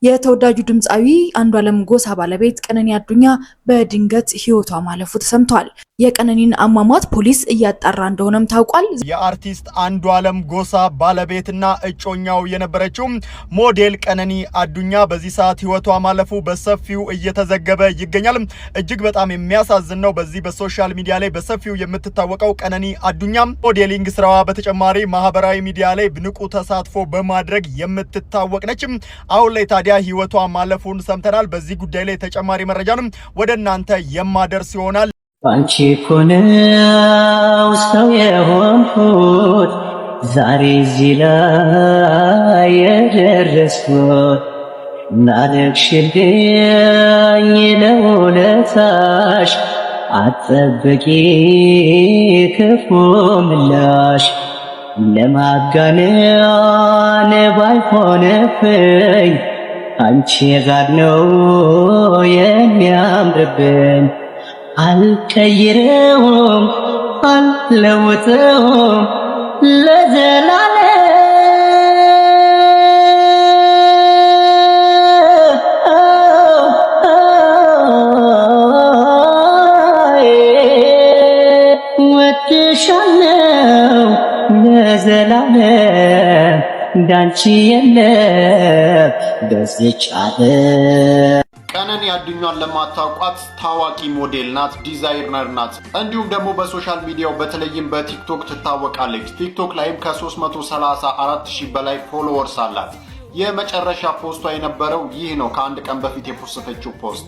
የተወዳጁ ድምፃዊ አንዷለም ጎሳ ባለቤት ቀነኒ አዱኛ በድንገት ህይወቷ ማለፉ ተሰምቷል። የቀነኒን አሟሟት ፖሊስ እያጣራ እንደሆነም ታውቋል። የአርቲስት አንዷለም ጎሳ ባለቤትና እጮኛው የነበረችው ሞዴል ቀነኒ አዱኛ በዚህ ሰዓት ህይወቷ ማለፉ በሰፊው እየተዘገበ ይገኛል። እጅግ በጣም የሚያሳዝን ነው። በዚህ በ social media ላይ በሰፊው የምትታወቀው ቀነኒ አዱኛ modeling ስራዋ በተጨማሪ ማህበራዊ ሚዲያ ላይ ንቁ ተሳትፎ በማድረግ የምትታወቅ ነች። አሁን ላይ ታዲያ ህይወቷ ማለፉን ሰምተናል። በዚህ ጉዳይ ላይ ተጨማሪ መረጃንም ወደ እናንተ የማደርስ ይሆናል። ባንቺ እኮ ነው ሰው የሆንኩት፣ ዛሬ እዚህ ላይ የደረስኩት። ላደረግሽልኝ ለውለታሽ አትጠብቂ ክፉ ምላሽ። ለማጋነን ባይሆንብኝ አንቺ ጋር ነው የሚያምርብኝ። አልቀይረውም፣ አልለውጠውም ለዘላለም። ወድሻለው ለዘላለም፣ እንዳንቺ የለም በዚች ዓለም። ቀነኒ አዱኛን ለማታውቋት ታዋቂ ሞዴል ናት፣ ዲዛይነር ናት። እንዲሁም ደግሞ በ social media ው በተለይም በቲክቶክ ትታወቃለች። ቲክቶክ ላይም ከ334 ሺህ በላይ followers አላት። የመጨረሻ post ቷ የነበረው ይህ ነው፣ ከአንድ ቀን በፊት የፖስተችው post።